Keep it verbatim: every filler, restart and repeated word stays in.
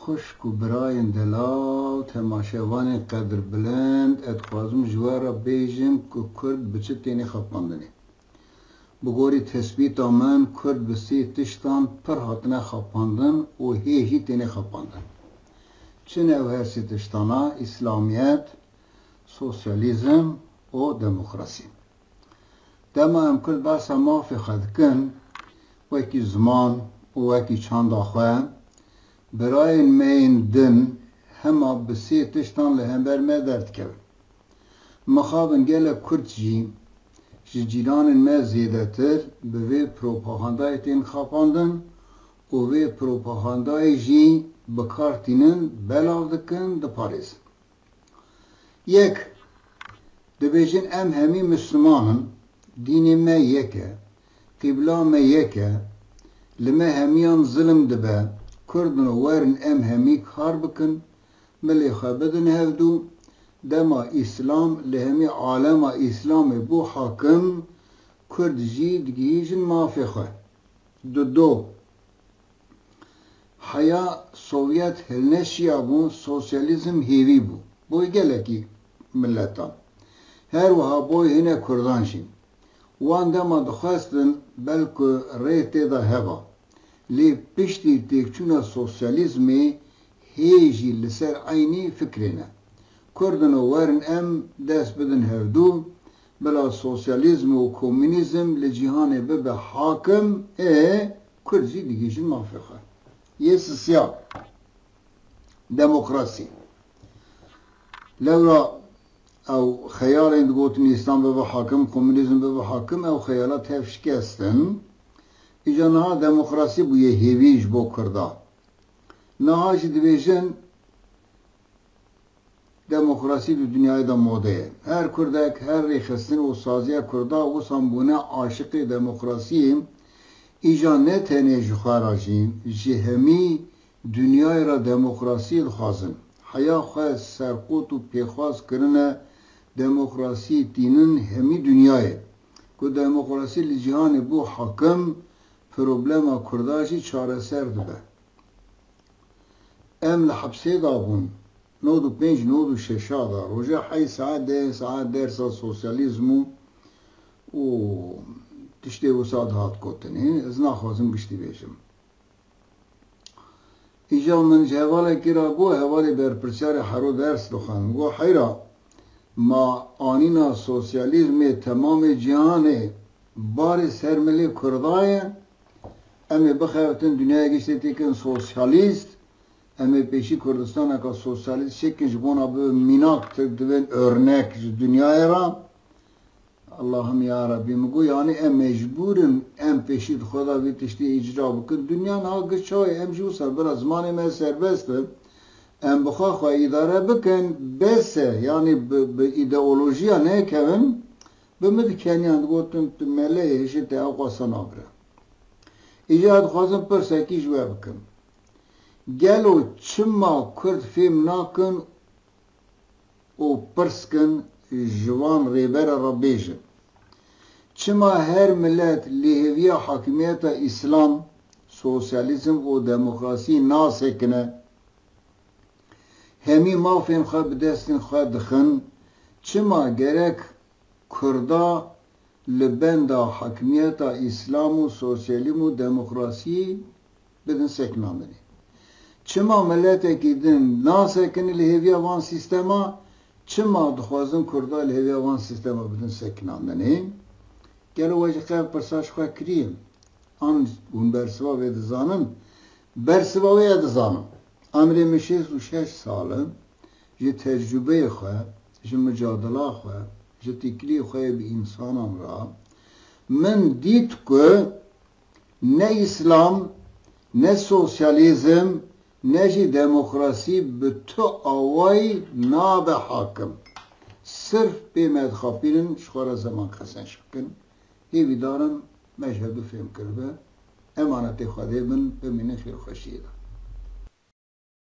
Xwişk û birayên delal, temaşevanên qedirbilind, ez dixwazim ji we re bêjim ku Kurd bi çi têne xapandinê. Bi gorî tespîta min, Kurd bi sê tiştan pir hatine xapandin û hê jî têne xapandin. Çi ne ew her sê tiştana? Îslamiyet, sosyalîzm û demokrasî. Dema em Kurd behsa mafê xwe dikin, wekî ziman û wekî çanda xwe, birayên me yên din hema bi sê tiştan li hember me derdikevin. Mixabin gelek Kurd jî ji cîranên me zêdetir bi vê propagandayê tên xapandin û vê propagandayê jî bi kar tînin, belav dikin, diparêzin. Yek, dibêjin, em hemî Misliman in, dînê me yek e, qîbla me yek e, li me hemiyan zilm dibe, Kurd in û werin em hemî kar bikin, milê xwe bidin hevdû. Dema Îslam li hemî alema Îslamê bû hakim, Kurd jî digihîjin mafê xwe. Dudo, heya Sovyet hilneşiyabû, sosyalîzm hêvî bû bo gelekî miletan. Her wiha bo hîne Kurdan jî. Wan dema dixwestin belku rê tê de heba. Lê piştî têkçûna sosyalîzmê hê jî li ser eynî fikrê ne. Kurd in û werin em dest bidin hevdû, bila sosyalîzm û komunîzm li cîhanê bibe hakim, ê Kurd jî digihîjin mafê xwe. Yê sisiya, demokrasî. Lewra ew xeyalên digotin Îslam bibe hakim, komunîzm bibe hakim, ew xeyala tev şikestin. Îca niha demokrasî bûye hêvî ji bo Kurda. Niha jî dibêjin, demokrasî di dinyayê de mode ye. Her Kurdek, her rêxistin û saziya Kurda wisan bûne aşiqê demokrasiyê. Îca ne tenê ji xwe re jî, ji hemî dinyayê re demokrasiyê dixwazin. Heya xwe serqot û pêxwas kirine demokrasiyê tînin hemî dinyayê. Ku demokrasî li cîhanê bû hakim, problema Kurda jî çareser dibe. Em li hepsê de bûn. Nod û pênc, nod û şeş de, roja heyî saet deh saet dersa sosyalîzm û, û tiştê wisa dihat gotinê. Ez naxwazim giştî bêjim. Îca min ji hevalekî re got, hevalê berpirsiyarê hero ders dixwend. Got, heyra, ma anîna sosyalîzmê temamê cîhanê barê ser milê Kurda ye? Em ê bixebitin dinyayê giştê têkin sosyalîst, em ê pêşî Kurdistaneka sosyalîst çêkin, ji bona bibe mînak, Tirk dibên örnek ji dinyayê re. Allah'ım ya Rabbi, min got, yanî em mecbûr in em pêşî di xwe de vî tiştî îcra bikin. Dinya niha giş çawa ye, em jî wisa bila zimanê me serbest be. Em bi xwe xwe îdare bikin, bes e, yanî bi, bi îdeolojiya nekevin, bi min dikeniyan digotin, tu meleyê hişê te ew qasa nabire. Îcar dixwazim pirsekî ji we bikim. Gelo çima Kurd fêm nakin û pirs kin ji van rêbera re bêjin, çima her milet li hêviya hakimiyeta Îslam, sosyalîzm û demokrasî nasekine? Hemî mafên xwe bi destên xwe dixin. Çima gerek Kurda li benda hakimiyeta Îslam û sosyalîzm û demokrasiyê bidin sekinandinê? Çima miletekî din nasekine li hêviya van sîstema? Çima dixwazin Kurda li hêviya van sîstema bidin sekinandinê? Gelo we jî qe pirsa ji xwe kiriye? An hûn bersiva vê dizanin? Bersiva wê ez dizanim. Emrê min şêst û şeş sal e. Ji tecrûbeyê xwe, ji micadela xwe, ji tîkiliyê xwe yê bi însanan re, min dît ku ne Îslam, ne sosyalîzm, ne jî demokrasî bi tu awayî nabe hakim. Sirf pê me dixapînin, ji xwe re zeman qezenc bikin. Hêvîdar im me ji hevdu fêm kiribe. Emanetê Xwedê bin, bimînin xêr û xweşiyê de.